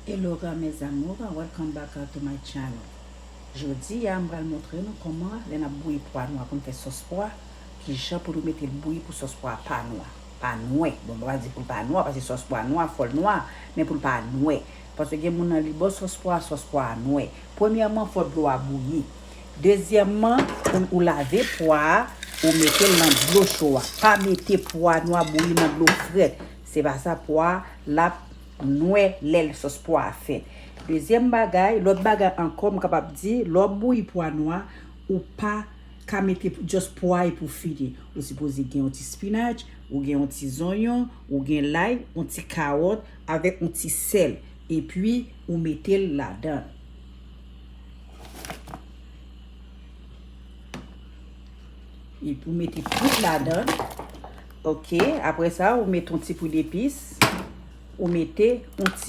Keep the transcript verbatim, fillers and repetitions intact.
Hello mes amours, welcome back to my channel. Jodi a m pral montre nou kòman lè n ap bouyi pwa nwa pou n fè sòs pwa, kijan pou nou mete l bouyi pou sòs pwa pa nwa. Pa nwè. Bon, m pa di pou l pa nwa, paske sòs pwa nwa, fò l nwa, men pou l pa nwè. Paske gen moun nan li bon sòs pwa, sòs pwa a nwè. Premyèman, fò dlo a bouyi. Dezyèmman, ou, ou lave pwa a, ou mete l nan dlo cho a. Pa mete pwa nwa bouyi nan dlo frèt. Se pa sa, pwa a l ap nwè lè sòs pwa a fèt. Dezyèm bagay, lòt bagay ankò, m kapab di, lè w ap bouyi pwa nwa, ou pa ka mete just pwa epi w fini. Ou sipoze gen yon ti spinach, ou gen yon ti zonyon, ou gen lay, yon ti kawòt, avèk yon ti sèl. Epi, ou mete l ladan. Epi, ou mete tout ladan. Ok, apre sa, ou mete yon ti poud epis. Ou mete yon ti